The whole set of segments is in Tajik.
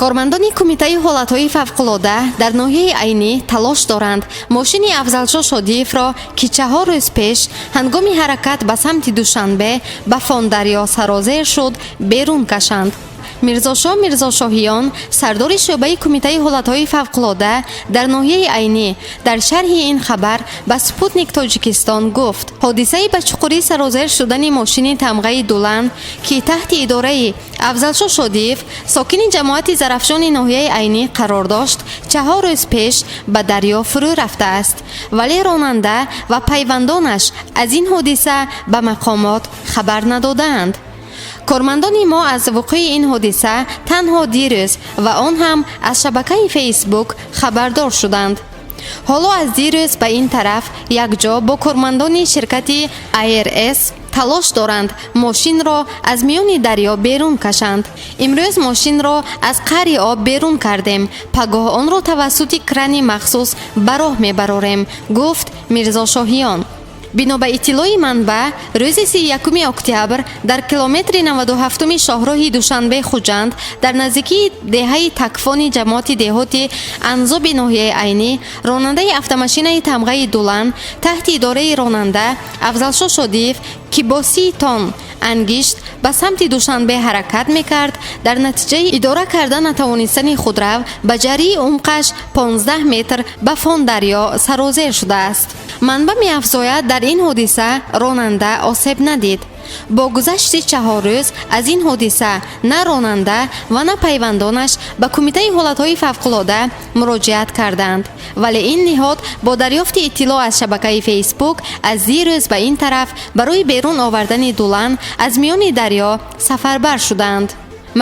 Кормандони Кумитаи ҳолатҳои фавқулода дар ноҳияи Айнӣ талош доранд мошини Афзалшо Шодиевро, ки 4 рӯз пеш ҳангоми ҳаракат ба самти Душанбе ба Фондарё сарозер шуд, берун кашанд. Мирзошо Мирзошоҳиён, сардори шӯъбаи Кумитаи ҳолатҳои фавқулода дар ноҳияи Айнӣ, дар шарҳи ин хабар ба «Спутник Тоҷикистон» гуфт: ҳодисаи ба чуқурӣ сарозер шудани мошини тамғаи «Дулан», ки таҳти идораи Афзалшо Шодиев, сокини ҷамоати Зарафшони ноҳияи Айнӣ, қарор дошт, 4 рӯз пеш ба дарё фурӯ рафтааст, вале ронанда ва пайвандонаш аз ин ҳодиса ба мақомот хабар надодаанд. Кормандони мо аз вуқӯи ин ҳодиса танҳо дирӯз ва он ҳам аз шабакаи Фейсбук хабардор шуданд. Ҳоло аз дирӯз ба ин тараф якҷо бо кормандони ширкати АРС талош доранд мошинро аз миёни дарё берун кашанд. Имрӯз мошинро аз қаъри об берун кардем, пагоҳ онро тавассути крани махсус ба роҳ мебарорем, гуфт Мирзошоҳиён. Бино ба иттилои манбаъ, рӯзи 31 октябр дар километри 97-уми шоҳроҳи Душанбе Хуҷанд, дар наздикии деҳаи Такфони ҷамоати деҳоти Анзоби ноҳияи Айнӣ, ронандаи автомашинаи тамғаи «Дулан» таҳти идораи ронанда Афзалшо Шодиев, ки бо 30 тонн ангишт ба самти Душанбе ҳаракат мекард, дар натиҷаи идора карда натавонистани худрав ба ҷарии умқаш 15 метр ба Фондарё сарозер шудааст. Манбаъ меафзояд, дар ин ҳодиса ронанда осеб надид. Бо гузашти 4 рӯз аз ин ҳодиса на ронанда ва на пайвандонаш ба Кумитаи ҳолатҳои фавқулода муроҷиат карданд, вале ин ниҳод бо дарёфти иттилоъ аз шабакаи Фейсбук аз дирӯз ба ин тараф барои берун овардани «Дулан» аз миёни дарё сафарбар шуданд.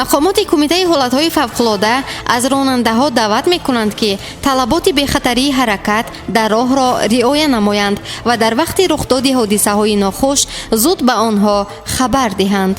Мақомоти Кумитаи ҳолатҳои фавқулода аз ронандаҳо даъват мекунанд, ки талаботи бехатарии ҳаракат дар роҳро риоя намоянд ва дар вақти рухдоди ҳодисаҳои нохуш зуд ба онҳо хабар диҳанд.